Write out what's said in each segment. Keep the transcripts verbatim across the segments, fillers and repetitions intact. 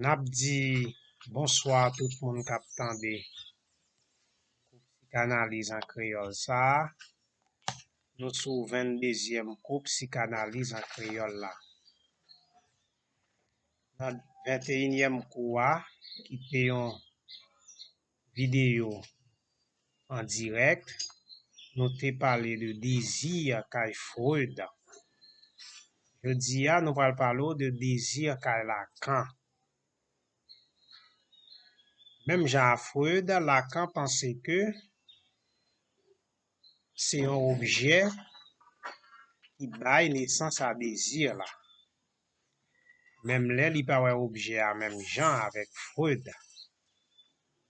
N ap di bonswa tout moun k ap tande kou psikanaliz an kreyòl sa a. Nou sou venndezyèm kou psikanaliz an kreyòl la. Nan venteyinyèm kou a, ki te yon videyo an dirèk, nou te pale de dezi kay Freud. Jodi a, nou pral pale w de dezi kay Lacan. Menm jan a Freud, Lacan panse ke se yon objè ki bay nesans a dezi la. Menm lè li pa wè objè a menm jan avèk Freud.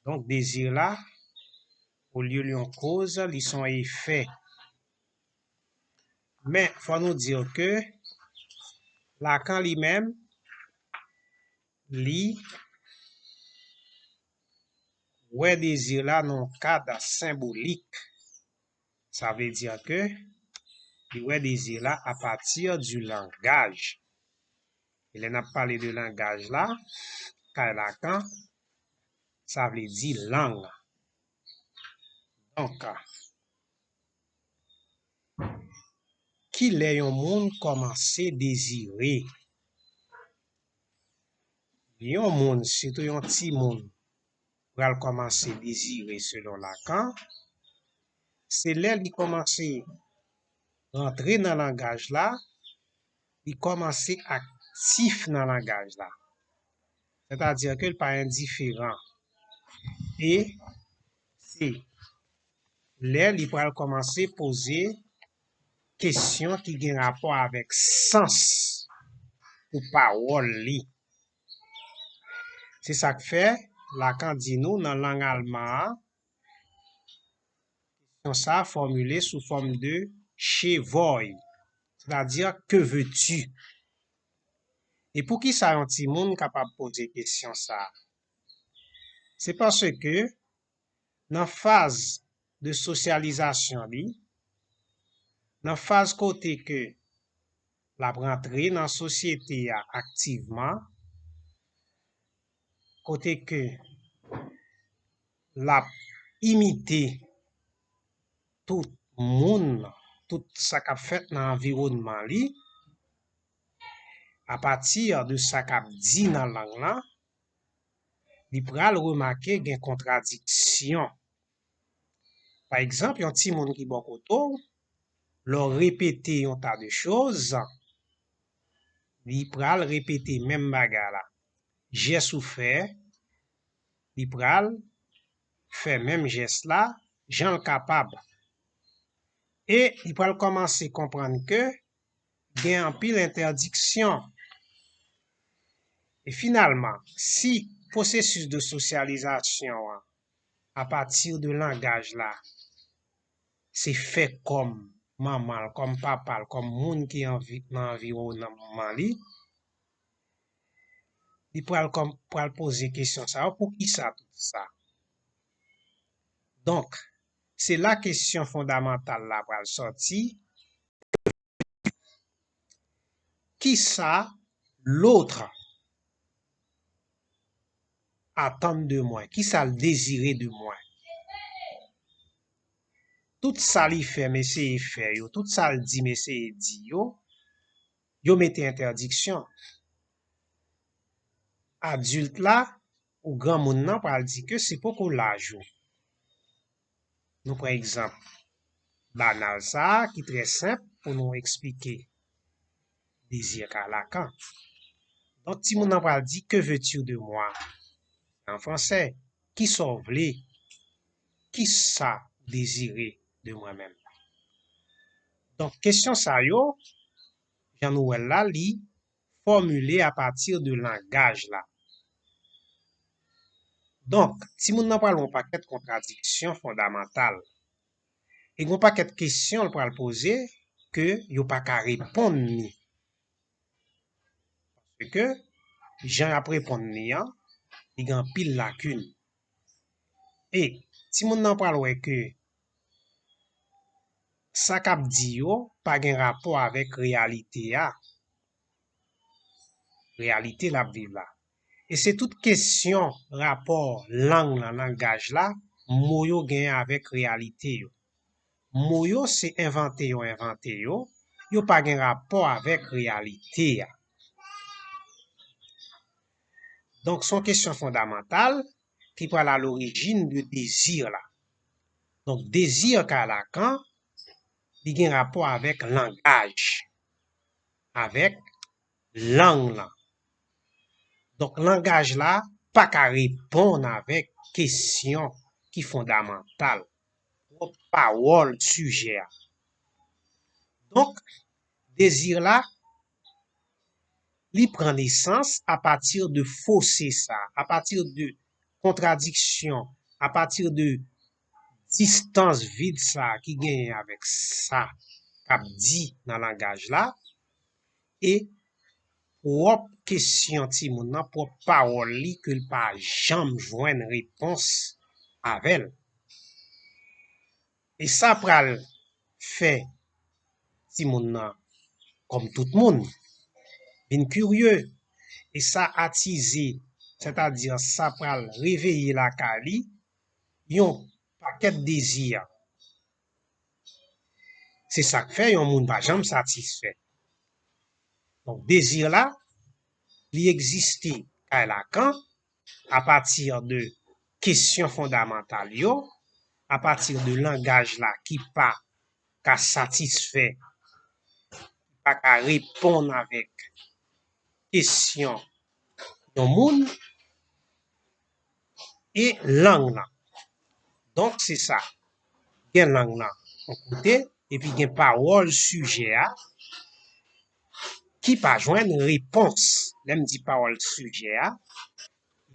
Donk, dezi la, olye li yon koz, li se yon efè. Men, fò nou di ke Lacan li menm, li wè dezi la nan yon kad senbolik. Sa vle di ke li wè dezi la apati di langaj. E lè n ap pale de langaj la, kay Lacan, sa vle di lang. Donk, kilè yon moun kòmanse dezire? Yon moun, sitou yon timoun, pral kòmanse dezire selon Lacan, se lè li kòmanse rantre nan langaj la, li kòmanse aktif nan langaj la. Sètadi ke l pa endiferan. E se lè li pral kòmanse poze kesyon ki gen rapò avèk sans pou pawòl li. Se sa k fè Lacan di nou nan lang alman an, kesyon sa a fòmile sou fòm de che voi, sètadi que veux-tu? E poukisa yon timoun kapab poze kesyon sa a? Se paske nan faz de sosyalizasyon li, nan faz kote ke l ap rantre nan sosyete a aktivman, kote ke l ap imite tout moun, tout sa k ap fèt nan anviwònman li, apati de sa k ap di nan lang lan, li pral remake gen kontradiksyon. Pa egzanp, yon timoun ki bò kote w, lè w repete yon ta de choz, li pral repete menm bagay la. Jès ou fè, li pral fè menm jès la, jan l kapab. E li pral kòmanse konprann ke gen anpil entèdiksyon. E finalman, si pwosesis de sosyalizasyon an, apati de langaj la, se fè kòm manman l, kòm papa l, kòm moun ki anvi, nan anviwònman li, li pral kòm, pral poze kesyon sa yo, poukisa tout sa? Donk, se la kesyon fondamantal la pral sòti. Kisa l'autre attend de mwen? Kisa l dezire de mwen? Tout sa li fè, m eseye fè yo. Tout sa l di, m eseye di yo. Yo mete entèdiksyon. Adilt la, ou granmoun nan pral di ke se poko laj ou. Nou pran egzanp banal sa a ki trè senp pou nou eksplike dezi kay Lacan. Donk, timoun nan pral di, que veux-tu de moi? An fransè, kisa w vle? Kisa w dezire de mwen menm? Donk, kesyon sa yo, jan nou wè l la, li fòmile apati de langaj la. Donk, timoun nan pral wè yon pakèt kontradiksyon fondamantal. E gen yon pakèt kesyon l pral poze ke yo pa ka reponn li. Paske jan y ap reponn li an, li gen anpil lakin. E timoun nan pral wè ke sa k ap di yo pa gen rapò avèk reyalite a. Reyalite l ap viv la. E se tout kesyon rapò lang lan, langaj la, mo yo genyen avèk reyalite yo. Mo yo se envante yo envante yo, yo pa gen rapò avèk reyalite a. Donk, se yon kesyon fondamantal ki pral alorijin de dezi la. Donk, dezi kay Lakan, li gen rapò avèk langaj, avèk lang lan. Donk, langaj la pa ka reponn avèk kesyon ki fondamantal, pwòp pawòl sijè a. Donk, dezi la, li pran nesans apati de fose sa, apati de kontradiksyon, apati de distans vid sa ki genyen avèk sa k ap di nan langaj la, e pwòp kesyon timoun nan, pwòp pawòl li ke l pa janm jwenn repons avè l. E sa pral fè timoun nan, kòm tout moun, vin kirye. E sa atize, sètadi sa pral reveye lakay li yon pakèt dezi. Se sa k fè yon moun pa janm satisfè. Donk, dezi la, li egziste kay Lakan apati de kesyon fondamantal yo, apati de langaj la ki pa ka satisfè, ki pa ka reponn avèk kesyon yon moun, e lang lan. Donk, se sa. Gen lang lan yon kote, epi gen pawòl sijè a ki pa jwenn repons. Lè m di pawòl sijè a,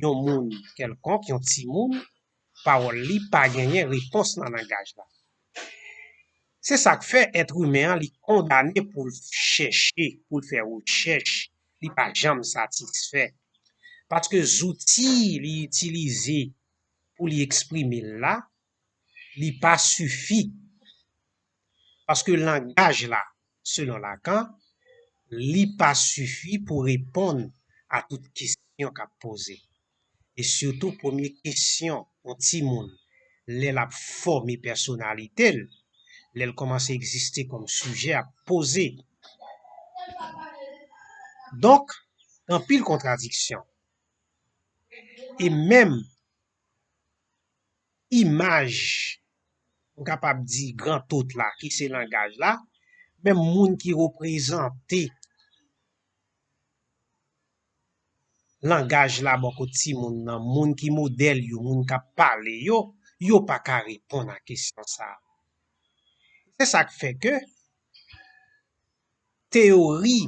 yon moun kèlkonk, yon timoun, pawòl li pa genyen repons nan langaj la. Se sa k fè èt imen an, li kondane pou l chèche, pou l fè rechèch, li pa janm satisfè. Paske zouti li itilize pou li eksprime l la, li pa sifi. Paske langaj la, selon Lakan, li pa sifi pou reponn a tout kesyon k ap poze. E sitou premye kesyon yon timoun, lè l ap fòme pèsonalite l, lè l kòmanse egziste kòm sijè, ap poze. Donk, anpil kontradiksyon. E menm imaj, m kapab di, gran tout la, ki se langaj la, menm moun ki reprezante langaj la bò kot timoun nan, moun ki modèl yo, moun k ap pale yo, yo pa ka reponn a kesyon sa a. Se sa k fè ke teyori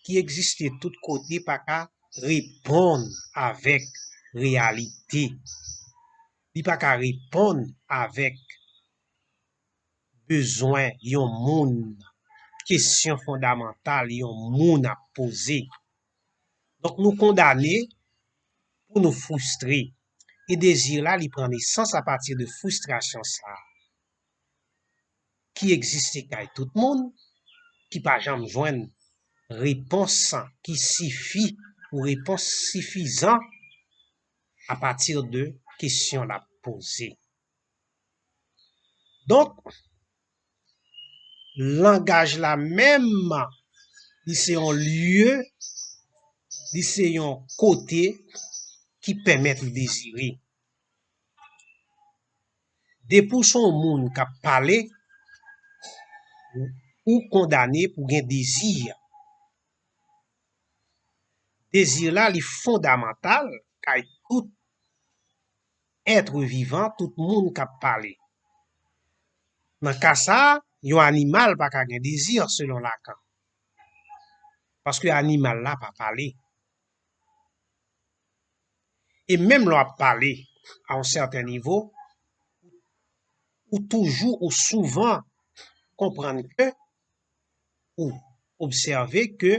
ki egziste tout kote pa ka reponn avèk reyalite. Li pa ka reponn avèk bezwen yon moun, kesyon fondamantal yon moun ap poze. Donk, nou kondane pou nou fristre. E dezi la, li pran nesans apati de fristrasyon sa a ki egziste kay tout moun, ki pa janm jwenn repons ki sifi ou repons sifizan apati de kesyon l ap poze. Donk, langaj la menm, li se yon lye, li se yon kote ki pèmèt ou dezire. Depi w se yon moun k ap pale, ou kondane pou gen dezi. Dezi la, li fondamantal kay tout èt vivan, tout moun k ap pale. Nan ka sa a, yon animal pa ka gen dezi selon Lakan. Paske animal la pa pale. E menm lè w ap pale a yon sèten nivo, ou toujou, ou souvan konprann ke, ou obsève ke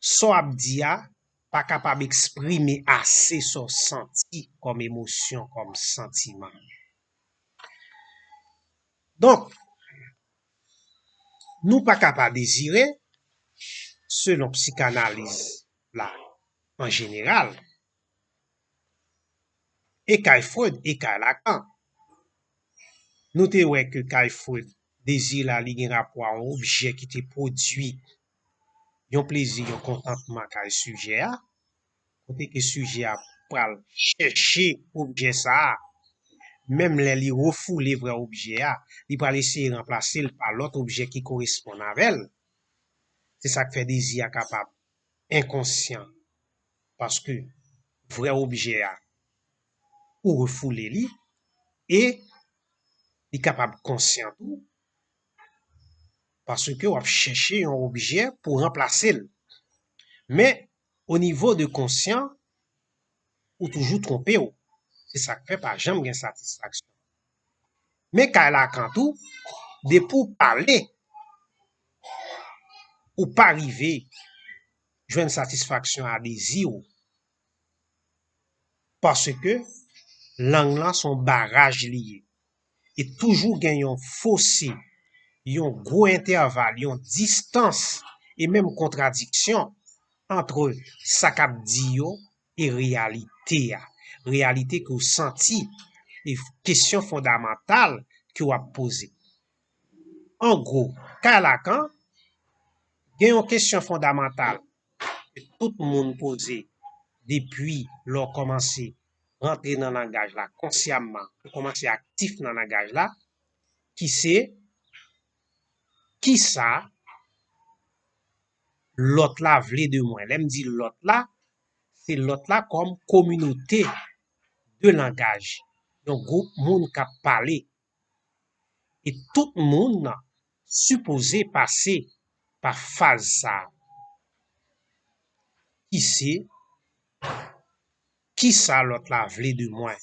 sa w ap di a pa kapab eksprime ase sa w santi kòm emosyon, kòm santiman. Donk, nou pa ka pa dezire, selon psikanaliz la an jeneral. E kay Freud, e kay Lacan. Nou te wè ke kay Freud, dezi la, li gen rapò a yon objè ki te pwodui yon plezi, yon kontantman kay sijè a, kote ke sijè a pral chèche objè sa a, menm lè li refoule vrè objè a, li pral eseye ranplase l pa lòt objè ki koresponn avè l. Se sa k fè dezi a kapab enkonsyan, paske vrè objè a, ou refoule li, e li kapab konsyan tou, paske w ap chèche yon objè pou ranplase l. Men, o nivo de konsyan, ou toujou twonpe w. Se sa k fè pa janm gen satisfaksyon. Men kay Lacan tou, depi w pale, ou pa rive jwenn satisfaksyon a dezi w. Paske lang lan se yon baraj li ye. E toujou gen yon fose, yon gwo entèval, yon distans, e menm kontradiksyon ant sa k ap di yo e reyalite a. Reyalite ke w santi, e kesyon fondamantal ke w ap poze. An gwo, kay Lacan, gen yon kesyon fondamantal ke tout moun poze depi lè w kòmanse rantre nan langaj la konsyamman, ou kòmanse aktif nan langaj la, ki se, kisa lòt la vle de mwen? Lè m di lòt la, se lòt la kòm kominote de langaj, yon gwoup moun k ap pale. E tout moun sipoze pase pa faz sa a. Ki se, kisa lòt la vle de mwen?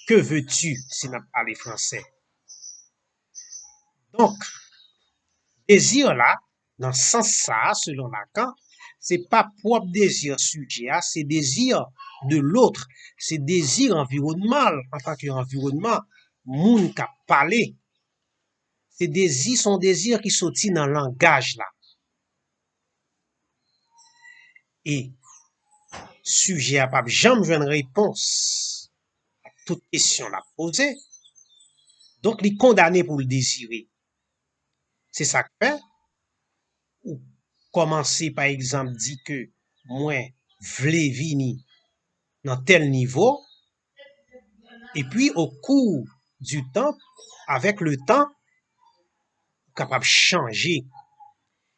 Que veux-tu, si n ap pale fransè? Donk, dezi la, nan sans sa a, selon Lacan, se pa pwòp dezi sijè a, se dezi de l'autre, se dezi anviwònman l, antanke anviwònman, moun k ap pale. Se dezi, se yon dezi ki soti nan langaj la. E sijè a p ap janm jwenn repons a tout kesyon l ap poze. Donk, li kondane pou l dezire. Se sa k fè, ou kòmanse, pa egzanp, di ke mwen vle vini nan tèl nivo, epi, o kou di tan, avèk le tan, ou kapab chanje.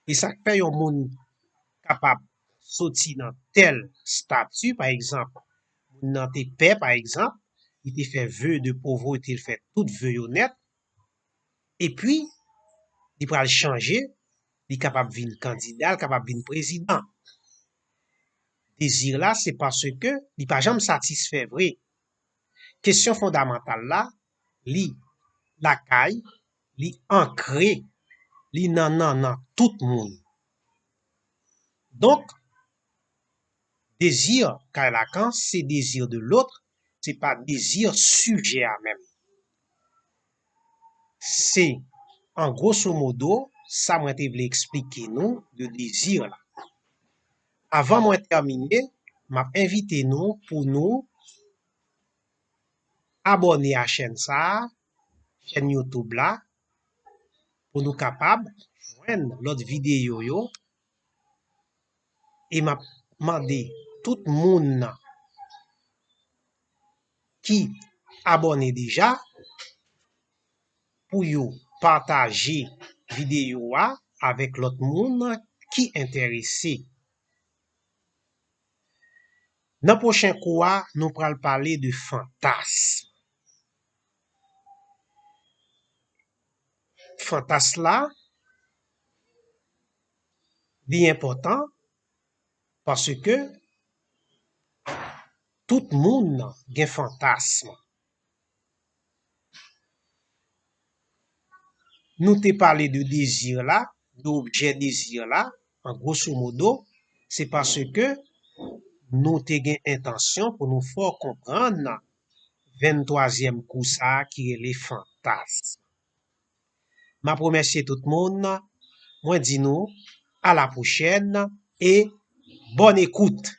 E sa k fè yon moun kapab soti nan tèl stati, pa egzanp, moun nan te pè, pa egzanp, li te fè ve de povrete, li fè tout ve yo nèt, epi, li pral chanje, li kapab vin kandida, li kapab vin prezidan. Dezi la, se paske li pa janm satisfè vre. Kesyon fondamantal la, li lakay, li ankre, li nan nannan tout moun. Donk, dezi kay Lacan, se dezi de l'autre, se pa dezi sijè a menm. Se, an gwoso modo, sa mwen te vle eksplike nou de dezi la. Avan mwen tèmine, m ap envite nou pou nou abòne a chèn sa a, chèn YouTube la, pou nou kapab jwenn lòt videyo yo. E m ap mande tout moun ki abòne deja pou yo pataje videyo a avèk lòt moun ki enterese. Nan pwochen kou a, nou pral pale de fantasm. Fantasm la, li enpòtan paske tout moun gen fantasm. Nou te pale de dezi la, de objè dezi la, an gwoso modo, se paske nou te gen entansyon pou nou fè w konprann venntwazyèm kou sa a ki rele fantasm. M ap remèsye tout moun, mwen di nou a la pwochèn e Bonne écoute.